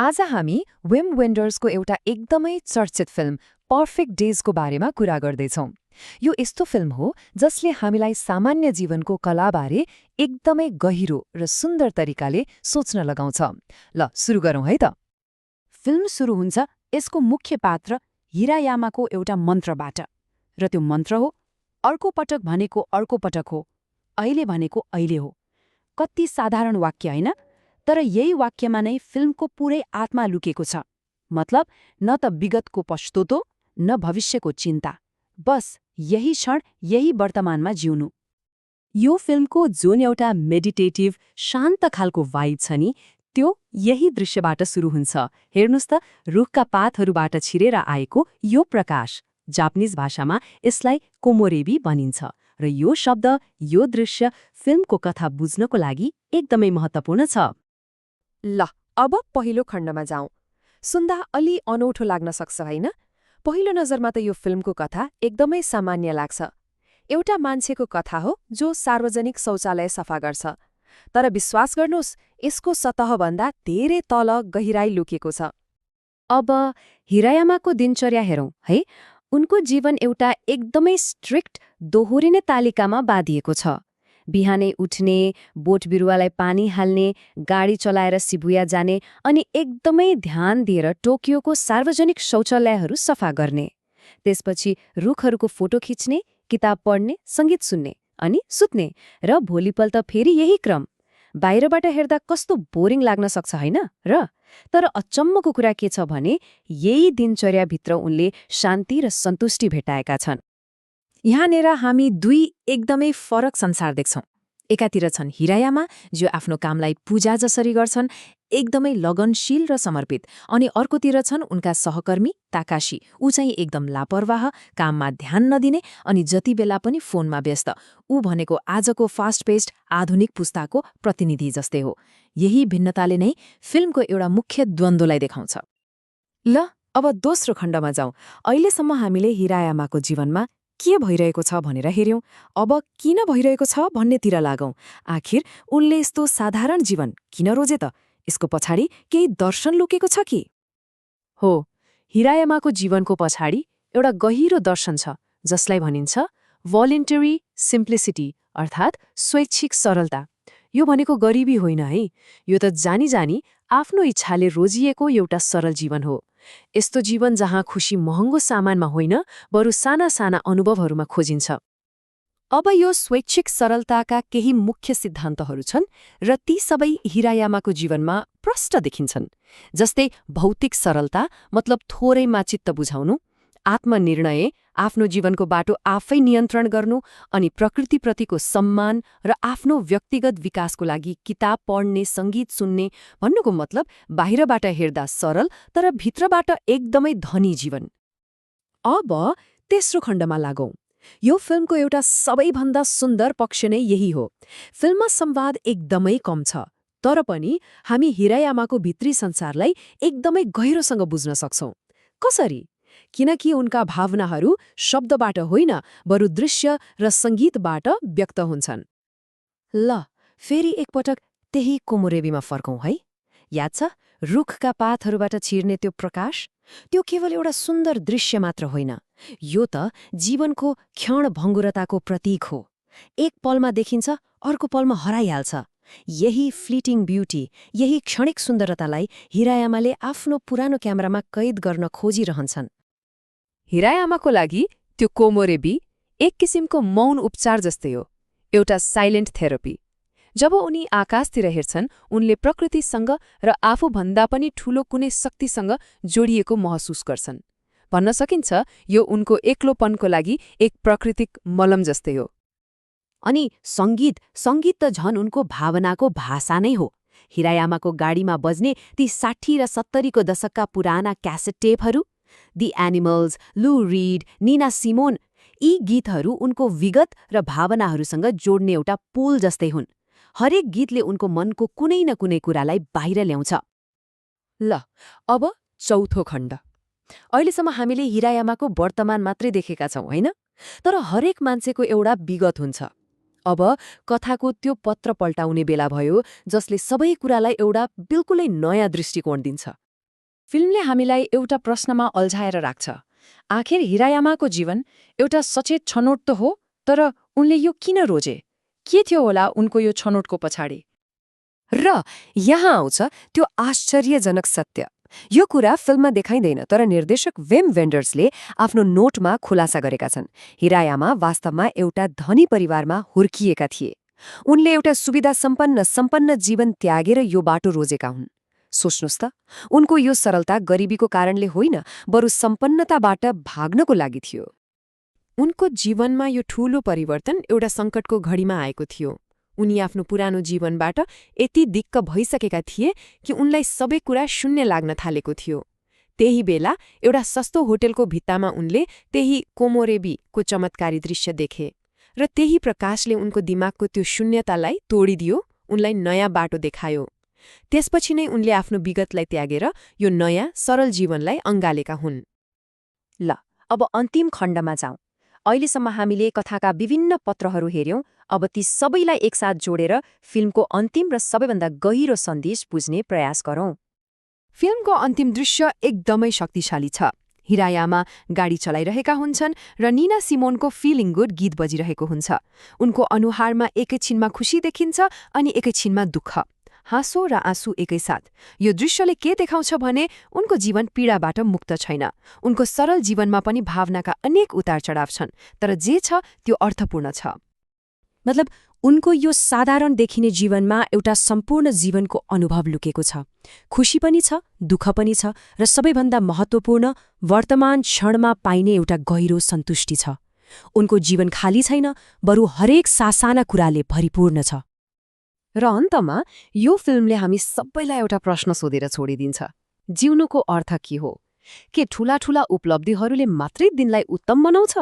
आज हामी विम वेन्डर्सको एउटा एकदमै चर्चित फिल्म पर्फेक्ट डेजको बारेमा कुरा गर्दैछौँ। यो यस्तो फिल्म हो जसले हामीलाई सामान्य जीवनको कलाबारे एकदमै गहिरो र सुन्दर तरिकाले सोच्न लगाउँछ। ल सुरु गरौँ है त। फिल्म सुरु हुन्छ यसको मुख्य पात्र हिरायामाको एउटा मन्त्रबाट, र त्यो मन्त्र हो अर्को पटक भनेको अर्को पटक हो, अहिले भनेको अहिले हो। कति साधारण वाक्य होइन, तर यही वाक्यमा नै फिल्मको पुरै आत्मा लुकेको छ। मतलब न त विगतको पश्तोतो न भविष्यको चिन्ता, बस यही क्षण यही वर्तमानमा जिउनु। यो फिल्मको जुन एउटा मेडिटेटिभ शान्त खालको वाइब छ नि, त्यो यही दृश्यबाट सुरु हुन्छ। हेर्नुस् त, रुखका पातहरूबाट छिरेर आएको यो प्रकाश। जापानिज भाषामा यसलाई कोमोरेबी भनिन्छ, र यो शब्द, यो दृश्य फिल्मको कथा बुझ्नको लागि एकदमै महत्त्वपूर्ण छ। ल अब पहिलो खण्डमा जाउँ। सुन्दा अलि अनौठो लाग्न सक्छ होइन? पहिलो नजरमा त यो फिल्मको कथा एकदमै सामान्य लाग्छ। एउटा मान्छेको कथा हो जो सार्वजनिक शौचालय सफा गर्छ। तर विश्वास गर्नुहोस्, यसको सतहभन्दा धेरै तल गहिराई लुकेको छ। अब हिरायामाको दिनचर्या हेरौँ है। उनको जीवन एउटा एकदमै स्ट्रिक्ट दोहोरिने तालिकामा बाँधिएको छ। बिहानै उठ्ने, बोट बिरुवालाई पानी हाल्ने, गाडी चलाएर शिबुया जाने, अनि एकदमै ध्यान दिएर टोकियोको सार्वजनिक शौचालयहरू सफा गर्ने। त्यसपछि रुखहरूको फोटो खिच्ने, किताब पढ्ने, सङ्गीत सुन्ने, अनि सुत्ने, र भोलिपल्ट फेरि यही क्रम। बाहिरबाट हेर्दा कस्तो बोरिङ लाग्न सक्छ होइन र? तर अचम्मको कुरा के छ भने यही दिनचर्याभित्र उनले शान्ति र सन्तुष्टि भेटाएका छन्। यहाँनिर हामी दुई एकदमै फरक संसार देख्छौँ। एकातिर छन् हिरायामा, जो आफ्नो कामलाई पूजा जसरी गर्छन्, एकदमै लगनशील र समर्पित, अनि अर्कोतिर छन् उनका सहकर्मी ताकाशी। ऊ चाहिँ एकदम लापरवाह, काममा ध्यान नदिने, अनि जति बेला पनि फोनमा व्यस्त। ऊ भनेको आजको फास्ट पेस्ड आधुनिक पुस्ताको प्रतिनिधि जस्तै हो। यही भिन्नताले नै फिल्मको एउटा मुख्य द्वन्द्वलाई देखाउँछ। ल अब दोस्रो खण्डमा जाउँ। अहिलेसम्म हामीले हिरायामाको जीवनमा के भइरहेको छ भनेर हेर्यौं। अब किन भइरहेको छ भन्नेतिर लागौं। आखिर उनले यस्तो साधारण जीवन किन रोजे त? यसको पछाडि केही दर्शन लुकेको छ कि? हो, हिरायामाको जीवनको पछाडि एउटा गहिरो दर्शन छ, जसलाई भनिन्छ भोलिन्टरी सिम्प्लिसिटी, अर्थात् स्वैच्छिक सरलता। यो भनेको गरिबी होइन है, यो त जानी जानी आफ्नो इच्छाले रोजिएको एउटा सरल जीवन हो। यस्तो जीवन जहाँ खुसी महँगो सामानमा होइन, बरु साना साना अनुभवहरूमा खोजिन्छ। अब यो स्वैच्छिक सरलताका केही मुख्य सिद्धान्तहरू छन्, र ती सबै हिरायामाको जीवनमा प्रष्ट देखिन्छन्। जस्तै भौतिक सरलता, मतलब थोरैमा चित्त बुझाउनु, आत्मनिर्णय, आफ्नो जीवनको बाटो आफै नियन्त्रण गर्नु, अनि प्रकृतिप्रतिको सम्मान र आफ्नो व्यक्तिगत विकासको लागि किताब पढ्ने, सङ्गीत सुन्ने। भन्नुको मतलब बाहिरबाट हेर्दा सरल, तर भित्रबाट एकदमै धनी जीवन। अब तेस्रो खण्डमा लागौं। यो फिल्मको एउटा सबैभन्दा सुन्दर पक्ष नै यही हो। फिल्ममा संवाद एकदमै कम छ, तर पनि हामी हिरायामाको भित्री संसारलाई एकदमै गहिरोसँग बुझ्न सक्छौं। कसरी? किनकि उनका भावनाहरू शब्दबाट होइन, बरु दृश्य र सङ्गीतबाट व्यक्त हुन्छन्। ल फेरि एकपटक त्यही कोमोरेबीमा फर्कौं है। याद छ, रुखका पातहरूबाट छिर्ने त्यो प्रकाश? त्यो केवल एउटा सुन्दर दृश्य मात्र होइन, यो त जीवनको क्षणभङ्गुरताको प्रतीक हो। एक पलमा देखिन्छ, अर्को पलमा हराइहाल्छ। यही फ्लिटिङ ब्युटी, यही क्षणिक सुन्दरतालाई हिरायामाले आफ्नो पुरानो क्यामेरामा कैद गर्न खोजिरहन्छन्। हिरायामाको लागि त्यो कोमोरेबी एक किसिमको मौन उपचार जस्तै हो, एउटा साइलेन्ट थेरापी। जब उनी आकाशतिर हेर्छन्, उनले प्रकृतिसँग र आफूभन्दा पनि ठूलो कुनै शक्तिसँग जोडिएको महसुस गर्छन्। भन्न सकिन्छ यो उनको एक्लोपनको लागि एक प्राकृतिक मलम जस्तै हो। अनि सङ्गीत त झन् उनको भावनाको भाषा नै हो। हिरायामाको गाडीमा बज्ने ती 60 र 70को दशकका पुराना क्यासेट टेपहरू, दि एनिमल्स, लू रिड, निना सिमोन, यी गीतहरू उनको विगत र भावनाहरूसँग जोड्ने एउटा पुल जस्तै हुन्। हरेक गीतले उनको मनको कुनै न कुनै कुरालाई बाहिर ल्याउँछ। ल अब चौथो खण्ड। अहिलेसम्म हामीले हिरायामाको वर्तमान मात्रै देखेका छौं होइन, तर हरेक मान्छेको एउटा विगत हुन्छ। अब कथाको त्यो पत्र पल्टाउने बेला भयो, जसले सबै कुरालाई एउटा बिल्कुलै नयाँ दृष्टिकोण दिन्छ। फिल्मले हामीलाई एउटा प्रश्नमा अल्झाएर राख्छ। आखिर हिरायामाको जीवन एउटा सचेत छनौट त हो, तर उनले यो किन रोजे? के थियो होला उनको यो छनौटको पछाडि? र यहाँ आउँछ त्यो आश्चर्यजनक सत्य। यो कुरा फिल्ममा देखाइँदैन, तर निर्देशक विम वेन्डर्सले आफ्नो नोटमा खुलासा गरेका छन्। हिरायामा वास्तवमा एउटा धनी परिवारमा हुर्किएका थिए। उनले एउटा सुविधा सम्पन्न जीवन त्यागेर यो बाटो रोजेका हुन्। सोच्नुहोस् त, उनको यो सरलता गरिबीको कारणले होइन, बरु सम्पन्नताबाट भाग्नको लागि थियो। उनको जीवनमा यो ठूलो परिवर्तन एउटा सङ्कटको घडीमा आएको थियो। उनी आफ्नो पुरानो जीवनबाट यति दिक्क भइसकेका थिए कि उनलाई सबै कुरा शून्य लाग्न थालेको थियो। त्यही बेला एउटा सस्तो होटेलको भित्तामा उनले त्यही कोमोरेबीको चमत्कारी दृश्य देखे, र त्यही प्रकाशले उनको दिमागको त्यो शून्यतालाई तोडिदियो, उनलाई नयाँ बाटो देखायो। त्यसपछि नै उनले आफ्नो विगतलाई त्यागेर यो नयाँ सरल जीवनलाई अँगालेका हुन्। ल, अब अन्तिम खण्डमा जाउँ। अहिलेसम्म हामीले कथाका विभिन्न पत्रहरू हेर्यौं, अब ती सबैलाई एकसाथ जोडेर फिल्मको अन्तिम र सबैभन्दा गहिरो सन्देश बुझ्ने प्रयास गरौं। फिल्मको अन्तिम दृश्य एकदमै शक्तिशाली छ। हिरायामा गाडी चलाइरहेका हुन्छन् र नीना सिमोनको फिलिङ गुड गीत बजिरहेको हुन्छ। उनको अनुहारमा एकैछिनमा खुशी देखिन्छ अनि एकैछिनमा दुःख, हाँसो र आँसु एकैसाथ। यो दृश्यले के देखाउँछ भने उनको जीवन पीडाबाट मुक्त छैन। उनको सरल जीवनमा पनि भावनाका अनेक उतार चढाव छन्, तर जे छ त्यो अर्थपूर्ण छ। मतलब उनको यो साधारण देखिने जीवनमा एउटा सम्पूर्ण जीवनको अनुभव लुकेको छ। खुशी पनि छ, दुःख पनि छ, र सबैभन्दा महत्त्वपूर्ण वर्तमान क्षणमा पाइने एउटा गहिरो सन्तुष्टि छ। उनको जीवन खाली छैन, बरु हरेक सासाना कुराले भरिपूर्ण छ। र अन्तमा यो फिल्मले हामी सबैलाई एउटा प्रश्न सोधेर छोडिदिन्छ। जिउनुको अर्थ के हो? के ठूला उपलब्धिहरूले मात्रै दिनलाई उत्तम बनाउँछ,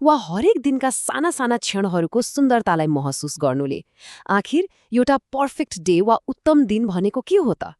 वा हरेक दिनका साना साना क्षणहरूको सुन्दरतालाई महसुस गर्नुले? आखिर एउटा पर्फेक्ट डे वा उत्तम दिन भनेको के हो त?